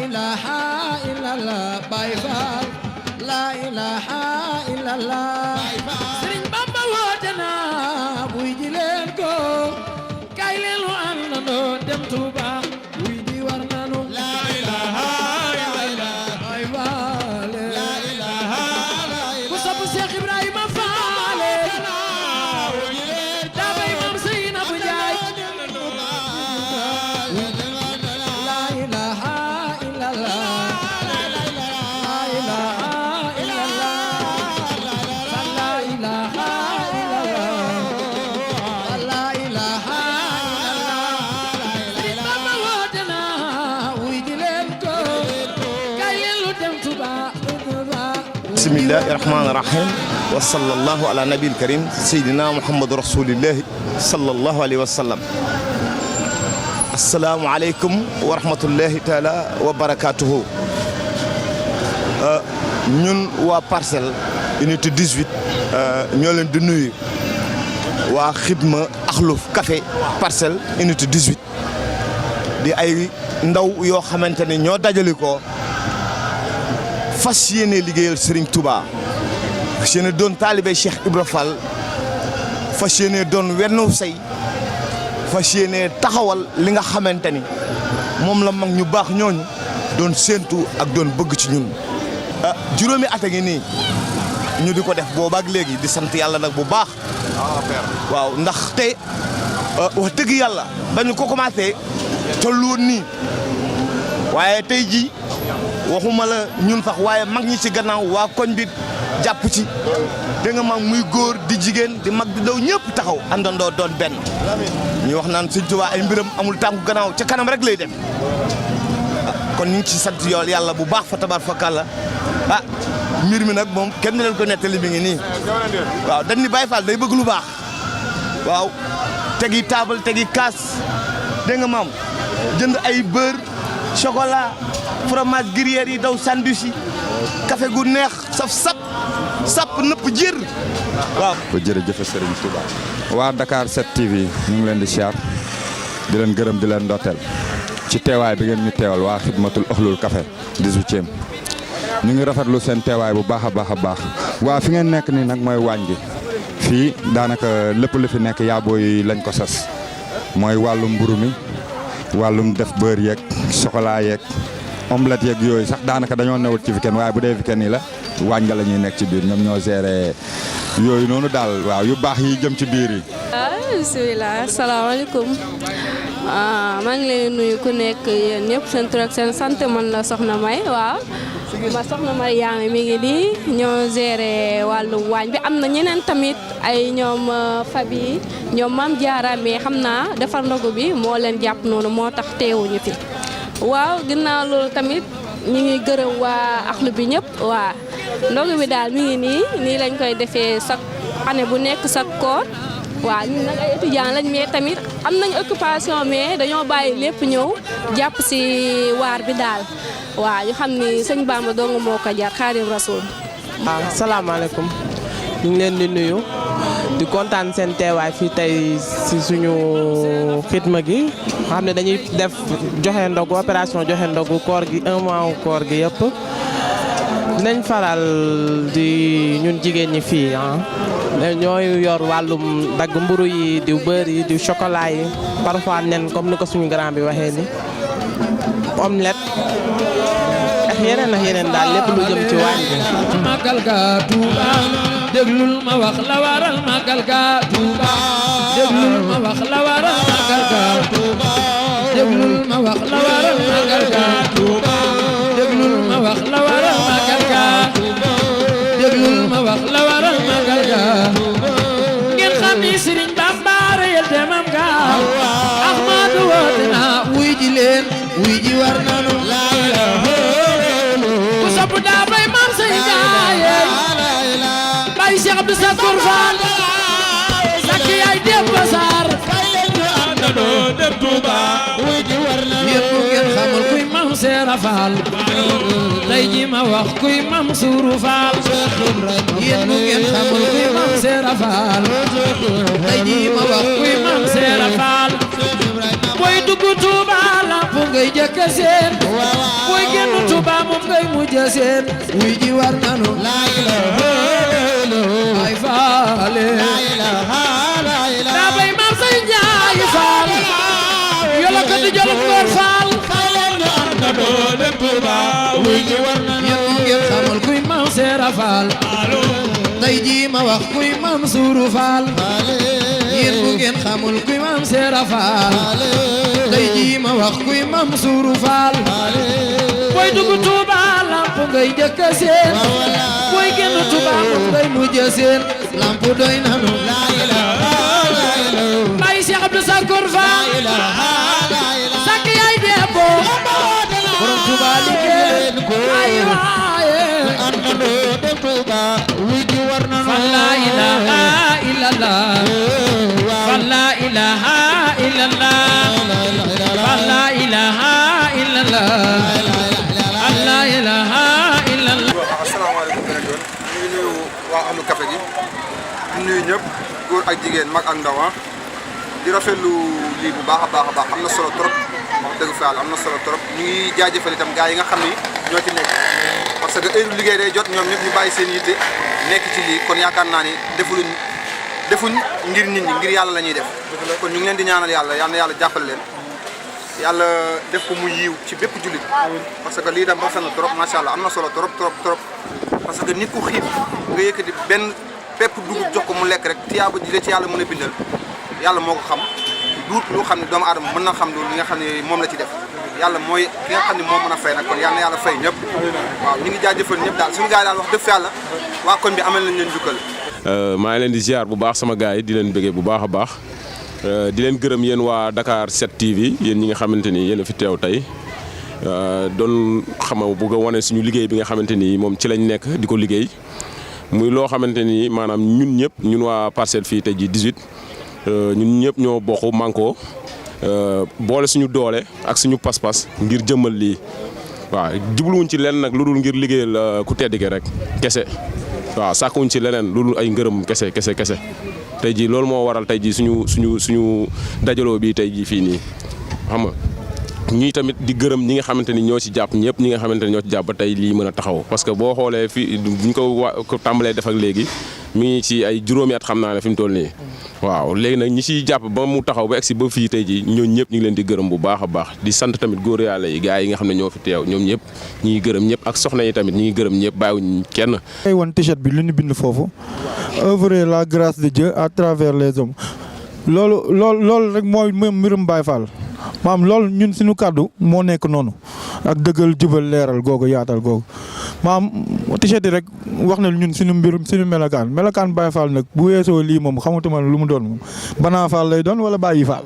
ilaha illallah Baay Faal la ilaha illallah Sëriñ Bamba woote na wuy ji leen ko kay leen lu àndandoo dem Tuuba wuy ji war nanu la ilaha illallah Baay Faal la ilaha ku sopp Seex Ibrahima Faale daa bay Maam Seynabu Njaay la ilaha illallah bismillahi rahmaani rahim wa sallallahu ala nabil karim seydina muhammadu rasulillahi sallallahu alayhi wa sallam asalaamu aleykum wa rahmatullahi taala wa barakatuhu ñun waa Parcelles unité 18 ñoo leen di nuyu waa xidma axluf café Parcelles unité 18 di ay ndaw yoo xamante ne ñoo dajale ko fas yéene liggéeyal Serigne Touba fas yéene doon taalibe Cheikh Ibra Fall fas yéene doon wennu say fas yéene taxawal li nga xamante ni moom la mag ñu baax ñooñu doon séentu ak doon bëgg ci ñun. juróomi at a ngi nii ñu di ko def boobaak léegi di sant yàlla nag bu baax. waaw ndax te wax dëgg yàlla dañu ko commencé tollu woon nii waaye tey jii. waxuma la ñun sax waaye mag ñi ci gannaaw waa koñ bi jàpp ci da nga mag muy góor di jigéen di mag di daw ñëpp taxaw àndandoo doon benn ñu wax naan Sëñ Tuubaa ay mbiram amul tànku gannaaw ca kanam rek lay dem kon ñu ngi ci sant yool yàlla bu baax fa tabar fa kàlla mbir mi nag moom kenn leen ko nettali bi ngi nii waaw dañ ni Baay Faal day bëgg lu baax waaw tegi table tegi kaas dégg nga maam jënd ay beurre chocolat fromage gruyère yi daw sandwich yi café gu neex sap nëpp jër waaw. jërëjëf Serigne Touba. waa Dakar 7 TV ñu ngi leen di siyaar di leen gërëm di leen ndotteel ci teewaay bi ngeen ñu teewal waa xidmatul axlul café 18e ñu ngi rafetlu seen teewaay bu baax a baax a baax waa fi ngeen nekk nii nag mooy waañ gi fii daanaka lépp lu fi nekk yaabooy lañ ko sas mooy wàllum mburu mi wàllum def beurre yeeg chocolat yeeg omelette yeeg yooyu sax daanaka dañoo newul ci weekend waaye bu dee weekend yi la waañ nga la ñuy nekk ci biir ñoom ñoo géré yooyu noonu daal waaw yu baax yi jëm ci biir yi. bisimilah asalaamaaleykum maa ngi leen nuyu ku nekk yéen ñëpp seen tur ak seen sant man la Soxna May waaw ma Soxna May yaame mi ngi nii ñoo géré wàllu waañ bi am na ñeneen tamit ay ñoom Fabi ñoom Maam Jaara mais xam naa defar ndogu bi moo leen jàpp noonu moo tax teewuñu fi waaw ginnaaw loolu tamit ñu ngi gërëm waa axlu bi ñëpp waa ndogu bi daal mi ngi nii lañ koy defee chaque année bu nekk chaque koor waaw ñun nag ay étudiants lañ mais tamit am nañ occupation mais dañoo bàyyi lépp ñëw jàpp si waar bi daal waaw ñu xam ni sëñ Bamba dong moo ko jar Xaadim Rasul. waaw salaamaaleykum ñu ngi leen di nuyu di kontaan seen teewaay fii tey si suñu xidma gi xam ne dañuy def joxe ndogu opération joxe ndogu koor gi un mois koor gi yëpp dinañ faral di ñun jigéen ñi fii ñooy yor wàllum dagg mburu yi di beurre yi di chocolat yi parfois nen comme ni ko suñu grand bi waxee ni omelette ak yeneen daal lépp lu jëm ci waañ bi. Magal ga Touba déglul ma wax la waral Magal ga Touba déglul ma wax la waral Magal ga Touba déglul ma wax la waral Magal ga Touba déglul ma wax la waral Magal ga déglul ma wax la waral Magal ga ngeen xam ni Serigne Bamba reyal demam ga Ahmadu woote na wuy ji leen wuy ji war nanu la ilaha ku sopp daa bay Maam Sey Njaaye bay Cheikh Abdou Sakour Fall sakki yaay dem Basar kay leen ñu àndandoo dem Touba wuy ji war nanu yéen bu ngeen xamul kuy Maam Seera Fall tey ji ma wax kuy Maam Suuru Fall yéen bu ngeen xamul kuy Maam Seera Fall tey ji ma wax kuy Maam Seera Fall booy dugg Touba lamp ngay jëkk seen booy génn seen wuy ji war nanu la ilaha illallah ay faale la ilaha illallah da bay maam say njaay faal yola ko di jol ngor faal doole Tuuba wuy ji war nanu yéen ngeen xamul kuy maam seera faal tey jii ma wax kuy maam suuru faal yéen bu ngeen xamul kuy maam seera faal tey jii ma wax kuy maam suuru faal booy dugg Tuuba lamp ngay jëkk seen booy génn Tuuba moom ngay mujj seen lamp doy nanu la ilaha illallah Baay Cheikh Abdou Sakor Faal sak yaay debbo borom Tuuba liggéey ay waaye andando dem Tuuba wuy ji war nanu fa la ilaha illallah fa la ilaha illallah fa la ilaha illallah la ilaha illallah. asalaamaaleykum beneen yoon ñu ngi nuyu waa ahlu café gi di nuyu ñëpp góor ak jigéen mag ak ndaw di rafetlu lii bu baax a baax am na solo trop wax dëgg fa yàlla am na solo trop ñu ngi jaajëfal itam gars yi nga xam ni ñoo ci nekk parce que heure liggéey day jot ñoom ñëpp ñu bàyyi seen yitte nekk ci lii kon yaakaar naa ni defuñ ngir nit ñi ngir yàlla la ñuy def kon ñu ngi leen di ñaanal yàlla yal na yàlla jàppale leen yàlla def ko mu yiiw ci bépp jullit parce que lii tam rafet na trop macha allah am na solo trop parce que nit ku xiif nga yëkkati benn pepp dugub jox ko mu lekk rek tiyaaba ji la ci yàlla mën a bindal yàlla moo ko xam duut lu xam ne doomu aadama mën na xam loolu li nga xam ne moom la ci def yàlla mooy ki nga xam ne moo mën a fay nag kon yal na yàlla fay ñëpp waaw ñu ngi jaajëfal ñëpp daal suñu gars yi daal wax dëgg fa yàlla waa koñ bi amal nañ leen jukkal. maa ngi leen di ziar bu baax sama gars yi di leen bëggee bu baax a baax di leen gërëm yéen waa Dakar 7 TV yéen ñi nga xamante ni yéen a fi teew tey doon xama bëgg a wane suñu liggéey bi nga xamante ni moom ci lañ nekk di ko liggéey muy loo xamante ni maanaam ñun ñëpp ñun waa Parcelles fii tey ji 18 ñun ñëpp ñoo bokk manko boole suñu doole ak suñu pas-pas ngir jëmmal lii waaw jubluwuñ ci lenn nag lu dul ngir liggéeyal ku tedd gi rek kese waaw sàkkuwuñ ci leneen lu dul ay ngërëm kese tey jii loolu moo waral tey jii suñu dajaloo bi tey jii fii nii xam nga ñuy tamit di gërëm ñi nga xamante ni ñoo ci jàpp ñëpp ñi nga xamante ni ñoo ci jàpp ba tey lii mën a taxaw parce que boo xoolee fii buñ ko tàmbalee def ak léegi mi ngi ci ay juróomi at xam naa ne fi mu toll nii waaw léegi nag ñi ciy jàpp ba mu taxaw ba egsi ba fii tey jii ñooñu ñëpp ñu ngi leen di gërëm bu baax a baax di sant tamit góor yàlla yi gars yi nga xam ne ñoo fi teew ñoom ñëpp ñi ngi gërëm ñëpp ak soxna yi tamit ñi ngi gërëm ñëpp bàyyiwuñ kenn. tey woon t-shirt bi lu ñu bind foofu œuvrer la grâce de Dieu à travers les hommes loolu rek mooy mbirum Baye Fall maam loolu ñun suñu kàddu moo nekk noonu ak dëggal jubal leeral googu yaatal googu maam t-shirt yi rek wax na ñun suñu mbirum suñu melokaan Baye Fall nag bu weesoo lii moom xamatuma lu mu doon moom Banaa Fall lay doon wala Baye Fall